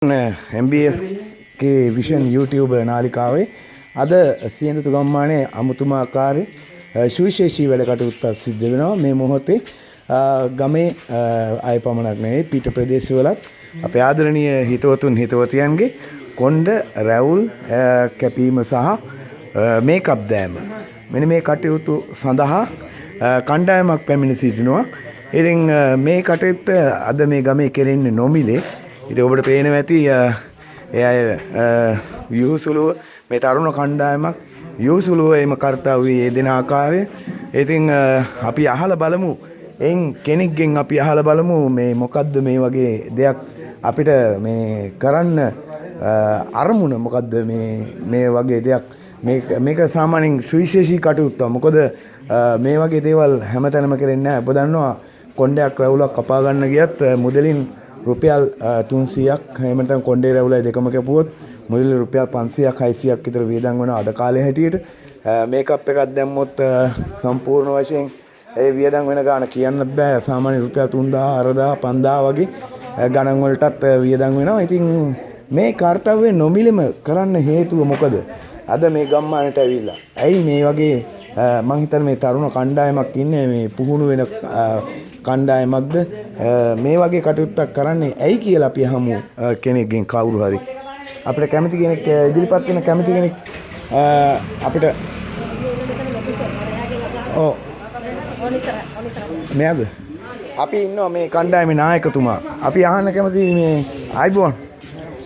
MBSK vision YouTube නාලිකාවේ අද සියඳුතු ගම්මානයේ අමුතුම ආකාරයේ සුවිශේෂී වැඩ කටයුත්තක් සිද්ධ වෙනවා. මේ මොහොතේ ගමේ අය පමණක් නෙවෙයි, පිට ප්‍රදේශවලත් අපේ ආදරණීය හිතවතුන් හිතවතියන්ගේ කොණ්ඩ රැවුල් කැපීම සහ මේකප් දෑම, මෙන්න මේ කටයුතු සඳහා කණ්ඩායමක් පැමිණ සිටිනවා. ඉතින් මේ කටයුත්ත අද මේ ගමේ කෙරෙන්නේ නොමිලේ. ඉතින් ඔබට පේනවා ඇති ඒ අය යහුසුලුව, මේ තරුණ කණ්ඩායමක් යහුසුලුව එම කර්තව්‍යයේ යෙදෙන ආකාරය. ඉතින් අපි අහලා බලමු, එයින් කෙනෙක්ගෙන් අපි අහලා බලමු මේ මොකද්ද මේ වගේ දෙයක් අපිට මේ කරන්න අරමුණ මොකද්ද, මේ මේ වගේ දෙයක්. මේක සාමාන්‍යයෙන් සුවිශේෂී කටයුත්තක්. මොකද මේ වගේ දේවල් හැමතැනම කෙරෙන්නේ නැහැ. ඔබ දන්නවා කොණ්ඩයක් රැවුලක් කපා ගන්න ගියත් මුදලින් රුපියල් 300ක්, එහෙම නැත්නම් කොණ්ඩේ රැවුලයි දෙකම කැපුවොත් මුදලින් රුපියල් 500ක් 600ක් විතර වියදම් වෙනවා අද කාලේ හැටියට. මේකප් එකක් දැම්මොත් සම්පූර්ණ වශයෙන් ඒ වියදම් වෙන ගාණ කියන්නත් බෑ. සාමාන්‍ය රුපියල් 3000 4000 5000 වගේ ගණන් වලටත් වියදම් වෙනවා. ඉතින් මේ කර්තව්‍ය නොමිලෙම කරන්න හේතුව මොකද? අද මේ ගම්මානට ඇවිල්ලා ඇයි මේ වගේ, මං හිතන්නේ මේ තරුණ කණ්ඩායමක් ඉන්නේ, මේ පුහුණු වෙන කණ්ඩායමක්ද, මේ වගේ කටයුත්තක් කරන්නේ ඇයි කියලා අපි අහමු කෙනෙක්ගෙන්. කවුරු හරි අපිට කැමති කෙනෙක්, ඉදිරිපත් වෙන කැමති කෙනෙක් අපිට. ඔව්, මෙයාද? අපි ඉන්නවා මේ කණ්ඩායමේ නායකතුමා. අපි අහන්න කැමති මේ, ආයිබෝවන්.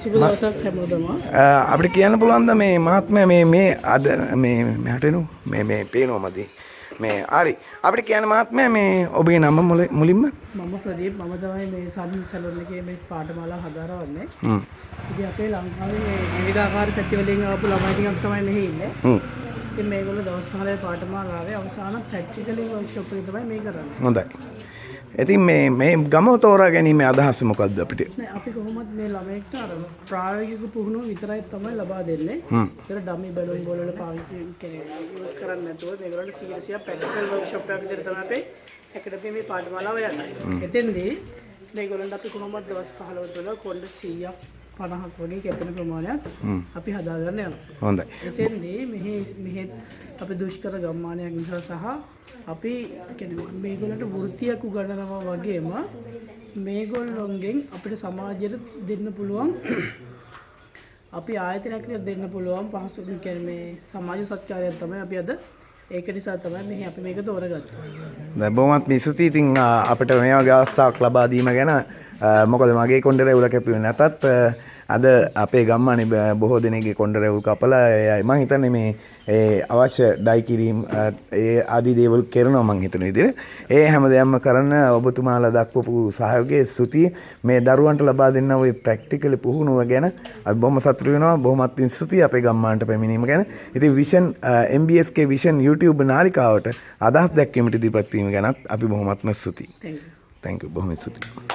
සුබ දවසක් හැමෝටම. අපිට කියන්න පුළුවන්ද මේ මහත්මයා, මේ මේ අද මේ මෙහාට එනු, මේ මේ පේනවා මදි. මේ හරි, අපිට කියන්න මහත්මයා, මේ ඔබගේ නම මුලින්ම? මම ප්‍රදීප්. මම තමයි මේ සන් සැලොන් එකේ මේ පාඨමාලා හදාරවන්නේ. ඉතින් අපේ ලංකාවේ මේ විවිධාකාර පැති වලින් ආපු ළමයි ටිකක් තමයි මෙහි ඉන්නේ. ඉතින් මේගොල්ලෝ දවස් 15 පාඨමාලාවේ අවසාන ප්‍රැක්ටිකලි වර්ක්ෂොප් එක තමයි මේ කරන්නේ. හොඳයි. ඉතින් මේ මේ ගම තෝරා ගැනීමේ අදහස මොකද්ද අපිට? නෑ, අපි කොහොමත් මේ ළමයෙක්ට අර ප්‍රායෝගික පුහුණුව විතරයි තමයි ලබා දෙන්නේ. ඒතර ඩමි බැලුන් බෝල් වල පාවිච්චි කියන්නේ යූස් කරන්නේ නැතුව මේගොල්ලන්ට 100% ප්‍රැක්ටිකල් වර්ක්ෂොප් එකක් විදිහට තමයි අපේ ඇකඩමි මේ පාඨමාලාව යන්නේ. එතෙන්දී මේගොල්ලන්ට අපි කොහොමත් දවස් 15 තුළ කොණ්ඩ 150ක් වගේ කැපෙන ප්‍රමාණයක් අපි හදාගන්න යනවා. එතෙන්දී මෙහි මෙහෙත් අපි දුෂ්කර ගම්මානයක් නිසා සහ අපි කියන්නේ මේගොල්ලන්ට වෘත්තියක් උගන්වනවා වගේම මේගොල්ලොන්ගෙන් අපිට සමාජයට දෙන්න පුළුවන්, අපි ආයතනයක් විදිහට දෙන්න පුළුවන් පහසු කියන්නේ මේ සමාජ සත්කාරයක් තමයි අපි අද, ඒක නිසා තමයි මෙහි අපි මේක තෝරගත්තේ. දැන් බොහොමත් ස්තුතියි ඉතින් අපිට මේ වගේ අවස්ථාවක් ලබා දීම ගැන. මොකද මගේ කොණ්ඩ රැවුල කැපුවේ නැතත් අද අපේ ගම්මානේ බොහෝ දෙනෙක්ගේ කොණ්ඩ රැවුල් කපලා ඒ අය මං හිතන්නේ මේ ඒ අවශ්‍ය ඩයි කිරීම ඒ ආදී දේවල් කරනවා මං හිතන විදිහට. ඒ හැම දෙයක්ම කරන්න ඔබතුමාලා දක්වපු සහයෝගය ස්තුතියි. මේ දරුවන්ට ලබා දෙන්න ඔය ප්‍රැක්ටිකලි පුහුණුව ගැන අපි බොහොම සතුටු වෙනවා. බොහොමත් ස්තුතියි අපේ ගම්මානට පැමිණීම ගැන. ඉතින් විෂන් MBSK vision YouTube නාලිකාවට අදහස් දැක්වීමට ඉදිරිපත් වීම ගැනත් අපි බොහොමත්ම ස්තුතියි. Thank you. Thank you. බොහොම ස්තුතියි.